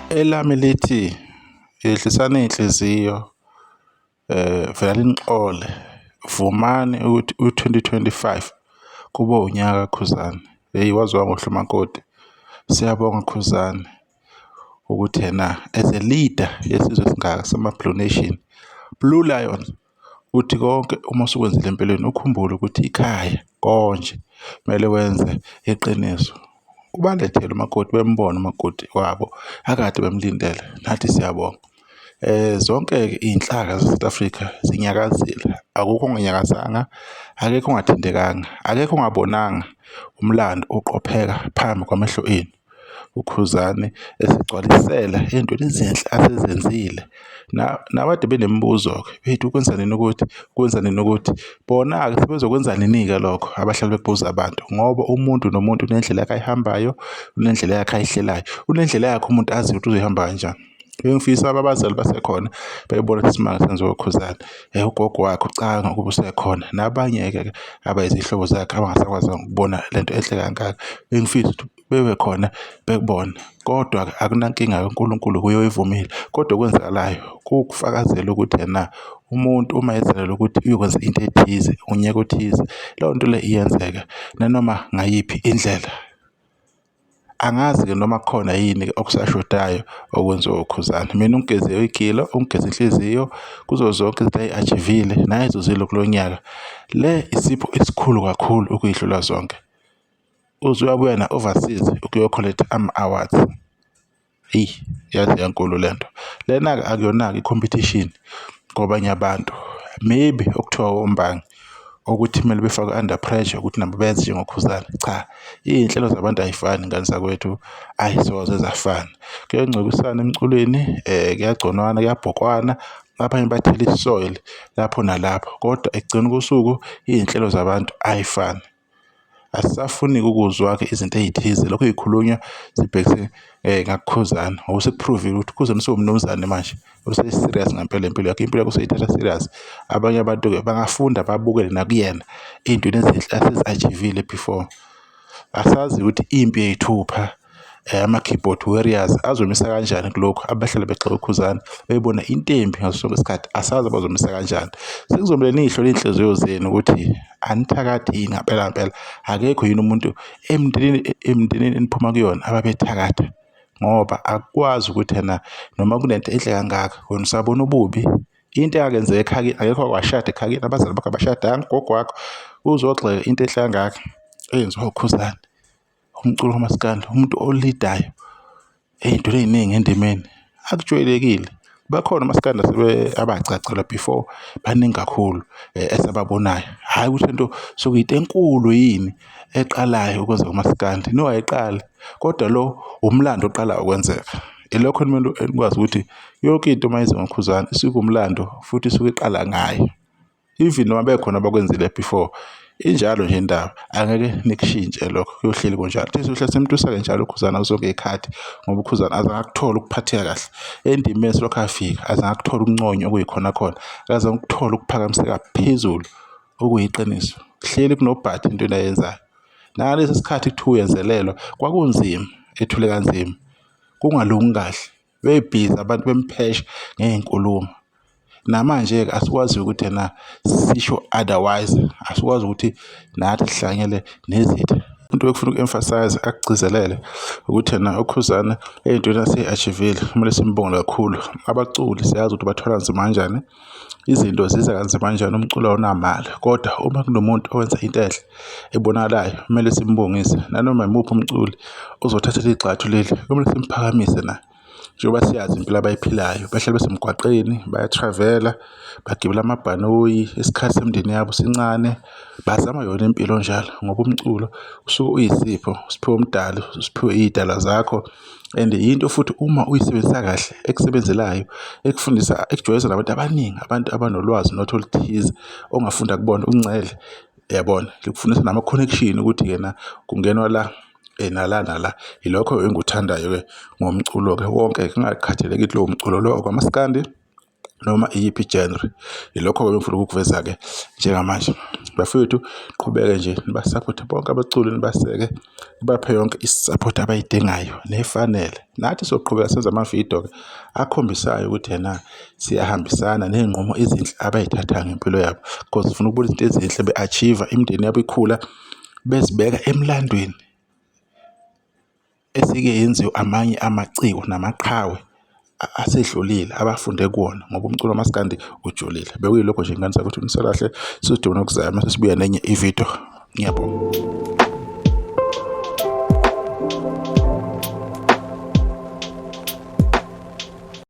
Elami lithi, yehlisani iy'nhliziyo velani nixole, vumani ukuthi u-2025 kube unyaka kaKhuzani. Hheyi waze wamuhle umakoti, siyabonga Khuzani ukuthi ena as a leader yesizwe esingaka sama-Blue Nation, Blue Lion, uthi konke uma usukwenzile empilweni ukhumbule ukuthi ikhaya konje kumele wenze iqiniso. Ubalethele umakoti bembone umakoti wabo akade bemlindele, nathi siyabonga. Zonke-ke iy'nhlaka zase-South Africa zinyakazile, akukho okunganyakazanga, akekho ongathintekanga, akekho ongabonanga umlando uqopheka phambi kwamehlo enu. UKhuzani esigcwalisela ey'ntweni ezinhle asezenzile. Nabade benemibuzo-ke bethi ukwenza nini ukuthi, ukwenza nini ukuthi, bona-ke sebezokwenza nini-ke lokho abahlale bekubuza abantu ngoba umuntu nomuntu unendlela yakhe ayihambayo, unendlela yakhe ayihlelayo, unendlela yakhe umuntu aziyo ukuthi uzoyihamba kanjani. Bengifisa abazali basekhona bebona isimanga senziwa uKhuzani. Ugogo wakhe ucabanga ukuba usekhona nabanye-ke abayizihlobo zakhe abangasakwazanga ukubona lento enhle kangaka. Bengifisa ukuthi bebe khona bekubone kodwa-ke akunankinga-ke uNkulunkulu nguye oyivumile. Kodwa okwenzakalayo kuwukufakazela ukuthi ena umuntu uma ezelelwe ukuthi uyokwenza into ethize unyaka othize, leyo nto le iyenzeka nanoma ngayiphi indlela. Angazi-ke noma kukhona yini-ke okusashodayo okwenziwa uKhuzani. Mina ungigeze igilo, ungigeze inhliziyo kuzo zonke izinto ayi-achieve-ile nayizuzile kulo nyaka. Le isipho esikhulu kakhulu ukuyidlula zonke. Uze uyabuya na-overseas ukuyo-collect-a ama-awards. Eyi, yaze yankulu le nto. Lena-ke akuyona-ke i-competition kwabanye abantu, maybe okuthiwa ombangi ukuthi kumele befakwe under pressure ukuthi nabo benze njengoKhuzani. Cha, iy'nhlelo zabantu ay'fani ngane zakwethu, ay'soze zafana. Kuyangcwekisana emculweni, kuyagconwana, kuyabhokwana, abanye bathela i-soil lapho nalapho, kodwa ekugcineni kosuku iy'nhlelo zabantu ay'fani. Asisafuni-ke ukuzwa-ke izinto ey'thize lokhu ey'khulunywa zibhekise ngakuKhuzani ngoba seku-prove-ile ukuthi uKhuzani usewumnumzane manje use-serious ngempela impilo yakhe, impilo yakhe useyithatha serious. Abanye abantu-ke bangafunda babukele nakuyena ey'ntweni ezinhle asezi-achieve-ile before. Asazi ukuthi impi yey'thupha ama-keyboard warriors azomisa kanjani kulokhu abahlale begxeka uKhuzani beyibona into embi ngaso sonke isikhathi asazi bazomisa kanjani. Sekuzomele niyihlole iy'nhliziyo zenu ukuthi anithakathi yini ngampela ngampela akekho yini umuntu emndenini emndenini eniphuma kuyona ababethakatha ngoba akukwazi ukuthi ena noma kunento enhle kangaka wena usabona ububi into engakenzeka ekhaya akekho okwashada ekhaya abazali bakho abashadanga ugogo wakho uzogxeka into enhle kangaka eyenziwa uKhuzani. Umculo kamaskandi umuntu olidayo ey'ntweni ey'ningi endimeni akujwayelekile. Bakhona omaskandi abagcagcelwa before baningi kakhulu esababonayo, hhayi ukuthi lento sekuyinto enkulu yini eqalayo ukwenzeka kumaskandi, no ayiqali kodwa lo umlando oqalayo ukwenzeka. Ilokho ekumele nikwazi ukuthi yonke into uma iza ngoKhuzani isuke iwumlando futhi isuke iqala ngaye. Even noma bekhona abakwenzile before injalo nje indaba angeke nikushintshe lokho kuyohleli kunjalo. Thina siyohlale simtusa-ke njalo uKhuzani ngazo zonke iy'khathi ngoba uKhuzani azange akuthole ukuphatheka kahle endimeni selokhu afika, azange akuthole ukunconywa okuyikhona khona, akazange ukuthole ukuphakamiseka phezulu okuyiqiniso. Hleli kunobhadi entweni ayenzayo. Nangalesi sikhathi kuthiwa uyenzelelwa kwakunzima, ethule kanzima, kungalungi kahle, bebhizi abantu bemphesha ngey'nkulumo. Namanje-ke asikwazi ukuthi ena sisho otherwise, asikwazi ukuthi nathi sihlanganyele nezitha. Into ekufuna uku-emphasise akugcizelele ukuthi ena uKhuzani ey'ntweni aseyi-achieve-ile kumele simbonge kakhulu. Abaculi siyazi ukuthi bathwala nzima kanjani, izinto ziza kanzima kanjani, umculo awunamali kodwa uma kunomuntu owenza into enhle ebonakalayo kumele simbongise nanoma imuphi umculi ozothatha leli gxathu leli kumele simphakamise naye. Njengoba siyazi impilo abayiphilayo, bahlale besemgwaqeni, baya-travel-a, bagibela amabhanoyi, isikhathi semindeni yabo sincane, bazama yona impilo njalo ngoba umculo usuke uyisipho, usiphiwe umdali, usiphiwe iy'dalwa zakho and yinto futhi uma uyisebenzisa kahle ekusebenzelayo, ekufundisa, ekujwayeza nabantu abaningi, abantu abanolwazi nothi oluthize ongafunda kubona uncele, uyabona. Likufundisa nama-connection ukuthi yena kungenwa la. Nala nala. Yilokho engikuthandayo-ke ngomculo-ke wonke kungakhathalekile lowo mculo lo okamaskandi Noma iyiphi i-genre. Yilokho-ke ebengifuna ukukuveza-ke njengamanje. Bafowethu, qhubeke nje nibasaphothe bonke abaculi nibaseke, nibaphe yonke i-support abayidingayo nefanele. Nathi soqhubeka senze amavidiyo-ke akhombisayo ukuthi ena siyahambisana ney'nqumo ezinhle abay'thathayo ngempilo yabo cause sifuna ukubona izinto ezinhle be-achieve-a, imindeni yabo ikhula, bezibeka emlandweni. Esike yenziwe amanye amaciko namaqhawe asedlulile abafunde kuwona ngoba umculo kamaskandi ujulile. Bekuyilokho nje ngane zakwethu nisalahle sizodibana okuzayo mase sibuya nenye ividiyo. Ngiyabonga.